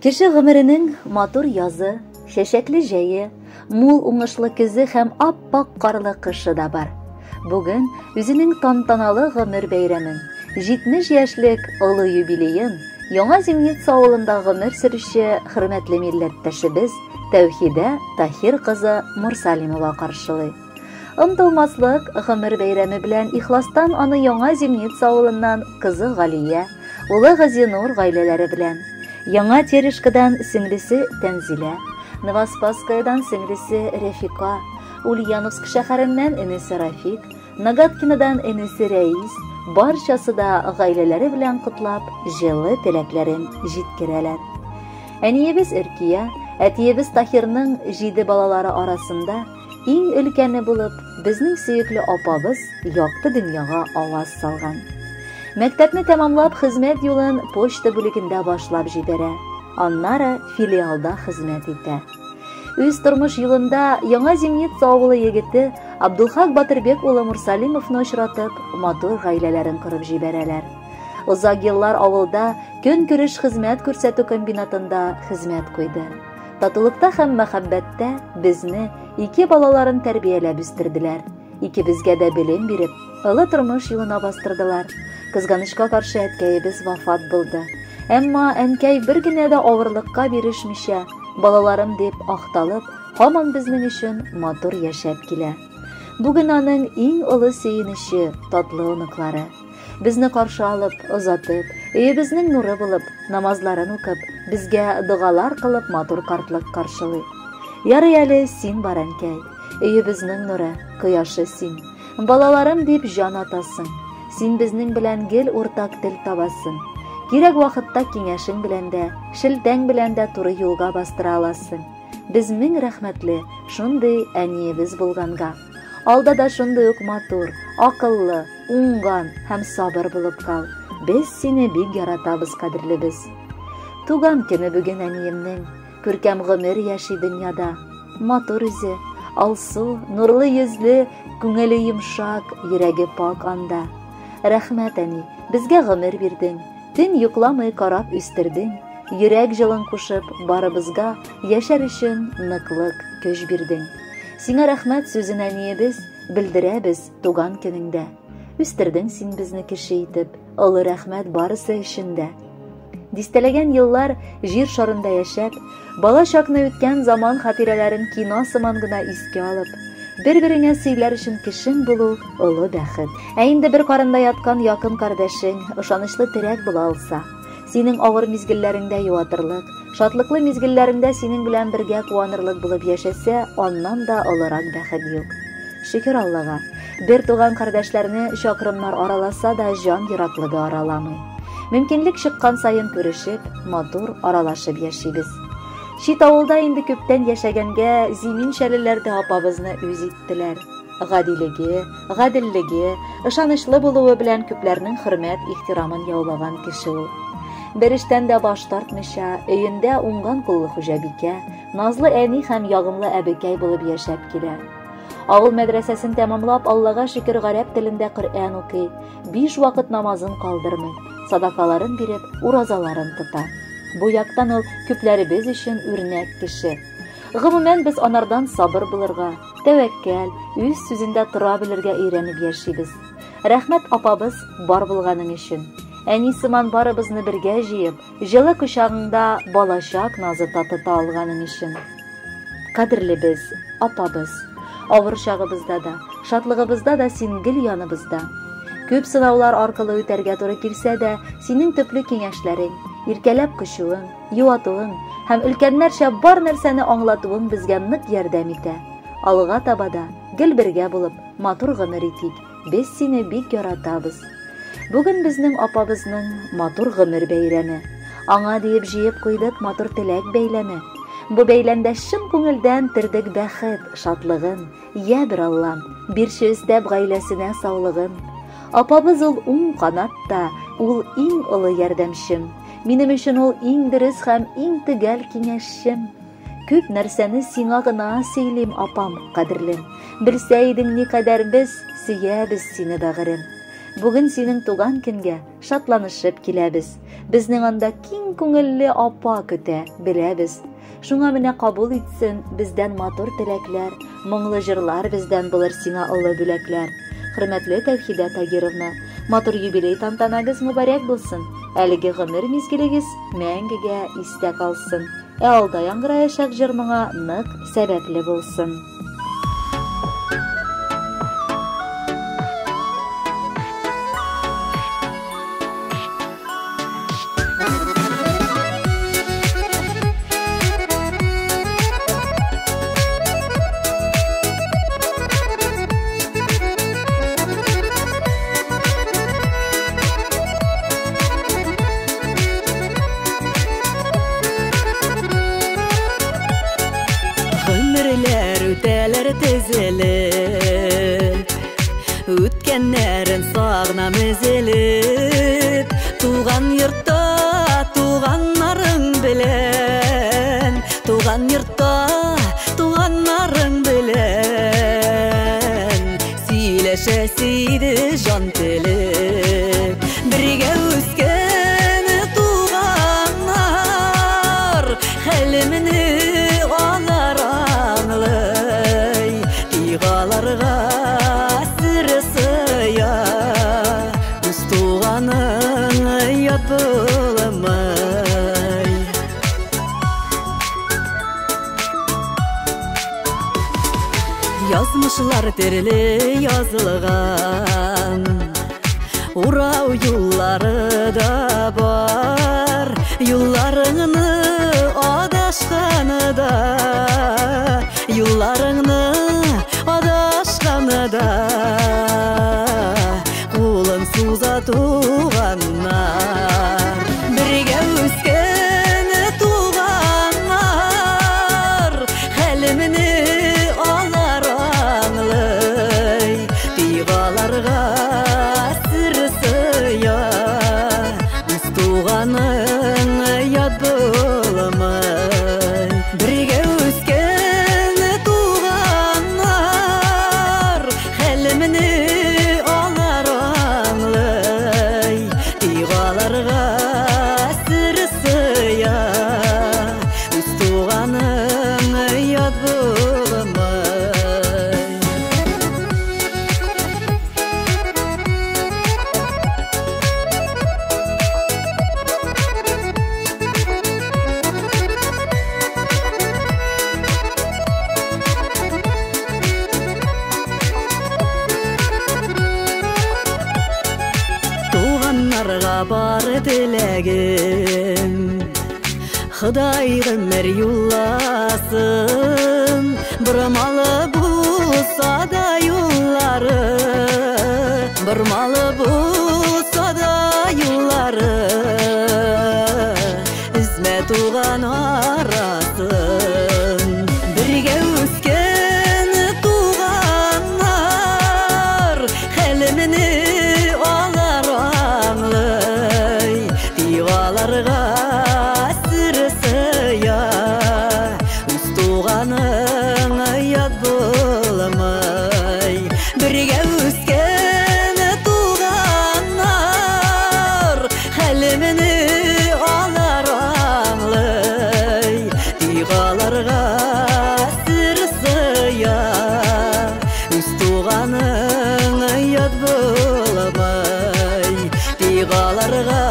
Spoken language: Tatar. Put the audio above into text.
Кеше гомеренең матур язы, чәчәкле җәе, мул уңышлы көзе һәм ап-ак карлы кышы да бар. Бүген үзенең тантаналы гомер бәйрәмен, 70 яшьлек олы юбилеен Яңа Зимница авылында гомер сөрүче хөрмәтле милләттәшебез Тәүхидә Таһир кызы Мурсалимова каршылый. Онтылмаслык гомер бәйрәме белән ихластан аны Яңа Зимница авылыннан кызы Галия, улы Газинур гаиләләре белән, Яңа Терешкадан сеңлесе Тәнзилә, Новоспасскаядан сеңлесе Рәфика, Ульяновск шәһәреннән энесе Рафик, Нагаткинадан энесе Рәис, барчасы да гаиләләре белән котлап, җылы теләкләрен җиткерәләр. Әниебез Өркия, әтиебез Таһирның җиде балалары арасында Иң өлкәне булып, безнең сөекле апабыз якты дөньяга аваз салган. Мәктәпне тәмамлап, хезмәт юлын почта бүлегендә башлап җибәрә. Аннары филиалда хезмәт итә. Үз тормыш юлында Яңа Зимница авылы егете Абдулхак Батырбек улы Мурсалимовны очратып, матур гаиләләрен корып җибәрәләр. Озак еллар авылда көнкүреш хезмәт күрсәтү комбинатында хезмәт куйды. Татулыкта һәм мәхәббәттә безне, ике балаларын тәрбияләп үстерделәр. Икебезгә дә белем биреп, олы тормыш юлына бастырдылар. Кызганычка каршы әткәебез вафат булды. Әмма әнкәй бер генә дә авырлыкка бирешмичә, балаларым дип акталып, һаман безнең өчен матур яшәп килә. Бүген аның иң олы сөенече, татлы оныклары. Безне каршы алып, озатып, өебезнең нуры булып, намазларын укып, безгә догалар кылып матур картлык каршылый. Ярый әле син бар, әнкәй, өебезнең нуры, кояшы син. Балаларым дип җан атасың. Син безнең белән гел уртак тел табасың. Кирәк вакытта киңәшең белән дә, шелтәң белән дә туры юлга бастыра аласың. Без мең рәхмәтле шундый әниебез булганга. Алда да шундый ук матур, акыллы, уңган һәм сабыр булып кал. Без сине бик яратабыз, кадерлебез. Туган көне бүген әниемнең. Күркәм гомер яши дөньяда. Матур үзе, алсу, нурлы йөзле, күңеле йомшак, йөрәге пак анда. Рәхмәт, әни, безгә гомер бирдең. Төн йокламый карап үстердең. Йөрәк җылын кушып, барыбызга яшәр өчен ныклык, көч бирдең. Сиңа рәхмәт сүзен әниебез белдерәбез туган көнеңдә. Үстердең син безне кеше итеп, олы рәхмәт барысы өчен дә. Дистәләгән еллар җир шарында яшәп, бала чакны үткән заман хатирәләрен кино сыман гына искә алып, бер-береңә сөйләр өчен кешең булу олы бәхет. Ә инде бер карында яткан якын кардәшең ышанычлы терәк була алса, синең авыр мизгелләреңдә юатырлык, шатлыклы мизгелләреңдә синең белән бергә куанырлык булып яшәсә, аннан да олырак бәхет юк. Шөкер Аллага, бер туган кардәшләрне чакрымнар араласа да җан ераклыгы араламый. Мөмкинлек чыккан саен күрешеп, матур аралашып яшибез. Чит авылда инде күптән яшәгәнгә зиминчәлеләр дә апабызны үз иттеләр. Гадилеге, гаделлеге, ышанычлы булуы белән күпләрнең хөрмәт, ихтирамын яулаган кеше ул. Бер эштән дә баш тартмыйча, өендә уңган куллы хуҗабикә, назлы әни һәм ягымлы әбекәй булып яшәп килә. Авыл мәдрәсәсен тәмамлап, Аллага шөкер, гарәп телендә Коръән укый, биш вакыт намазын калдырмый, садакаларын биреп, уразаларын тота. Бу яктан ул күпләребез өчен үрнәк кеше. Гомумән, без анардан сабыр булырга, тәвәккәл, үз сүзендә тора белергә өйрәнеп яшибез. Рәхмәт, апабыз, бар булганың өчен. Әни сыман барыбызны бергә җыеп, җылы кочагыңда балачак назы татыта алганың өчен. Кадерлебез, апабыз, авыр чагыбызда да, шатлыгыбызда да син гел яныбызда. Күп сынаулар аркылы үтәргә туры килсә дә, синең төпле киңәшләрең, иркәләп кочуың, юатуың һәм өлкәннәрчә бар нәрсәне аңлатуың безгә нык ярдәм итә. Алга таба да гел бергә булып, матур гомер итик. Без сине бик яратабыз. Бүген безнең апабызның матур гомер бәйрәме. Аңа диеп җыеп куйдык матур теләк бәйләме. Бу бәйләмдә чын күңелдән тердек бәхет, шатлыгын. Йә бер Аллам, бирче өстәп гаиләсенә саулыгын. Апабыз ул уң канат та, ул иң олы ярдәмчем. Минем өчен ул иң дөрес һәм иң төгәл киңәшчем. Күп нәрсәне сиңа гына сөйлим, апам, кадерлем. Белсә идең, никадәр без сөябез сине, бәгырем. Бүген синең туган көнгә шатланышып киләбез. Безнең анда киң күңелле апа көтә, беләбез. Шуңа менә кабул итсен бездән матур теләкләр, моңлы җырлар бездән булыр сиңа олы бүләкләр. Хөрмәтле Тәүхидә Тагировна, матур юбилей тантанагыз мөбарәк булсын. Әлеге гомер мизгелегез мәңгегә истә калсын. Ә алда яңгыраячак җыр моңа нык сәбәпле булсын. Гомерләр үтәләр тезелеп, үткәннәрен сагынам өзелеп. Туган йортта туганнарың белән, туган йортта туганнарың белән сөйләшәсе иде җан телеп. Бергә үскән туганнар хәлемне алар аңлый, тик аларга сер сыя, үз туганың ят булмый. Язмышлар төрле язылган, урау юллары да бар. Юлларыңны адашканы да, юлларыңны адашканы да, кулын суза туганнар. Бергә үскән туганнар хәлемне алар аңлый, тик аларга сер сыя, үз туганың ят булмый. Бергә үскән туганнар хәлемне алар аңлый, тик аларга сер сыя, үз туганың ят булмый. Туганнарга бар теләгем, Ходай гомер юлласын, бормалы булса да юллары, бормалы булса да юллары, өзмә туган арасын. Бергә үскән туганнар хәлемне алар аңлый, тик аларга сер сыя, үз туганың ят булмый. Бергә үскән туганнар хәлемне алар аңлый, тик аларга сер сыя, үз туганың ят булмый. Тик аларга